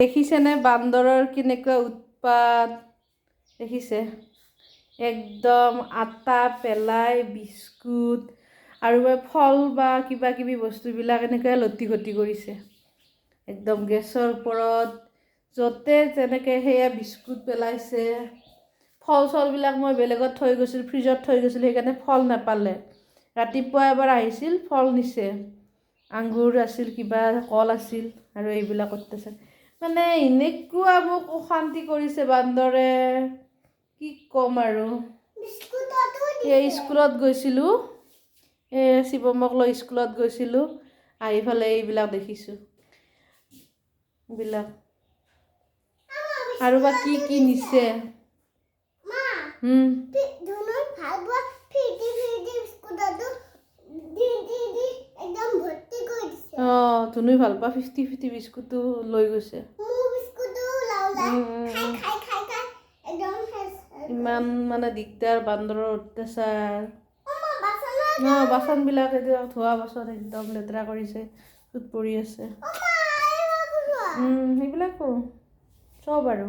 দেখিছেনে বান্দৰৰ কেনেকুৱা উৎপাত দেখিছে? একদম আটা পেলাই, বিস্কুট আৰু বা ফল বা কিবা কিবি বস্তুবিলাক এনেকৈ লটি ঘটি কৰিছে। একদম গেছৰ ওপৰত য'তে তেনেকৈ সেয়া বিস্কুট পেলাইছে। ফল চলবিলাক মই বেলেগত থৈ গৈছিলোঁ, ফ্ৰিজত থৈ গৈছিলোঁ, সেইকাৰণে ফল নাপালে। ৰাতিপুৱা এবাৰ আহিছিল, ফল নিছে, আঙুৰ আছিল, কিবা কল আছিল আৰু এইবিলাক অত্যাচাৰ। মানে এনেকুৱা মোক অশান্তি কৰিছে বান্দৰে, কি ক'ম আৰু। এই স্কুলত গৈছিলোঁ, এই শিৱমক লৈ স্কুলত গৈছিলোঁ, আহি পেলাই এইবিলাক দেখিছোঁ এইবিলাক আৰু বা কি কি নিছে। অঁ, ধুনুই ভাল পোৱা 50-50 বিস্কুটটো লৈ গৈছে। ইমান মানে দিগদাৰ বান্দৰৰ অত্যাচাৰ। অঁ, বাচনবিলাক এতিয়া ধোৱা বাচন একদম লেতেৰা কৰিছে, চুত পৰি আছে। সেইবিলাকো চব আৰু।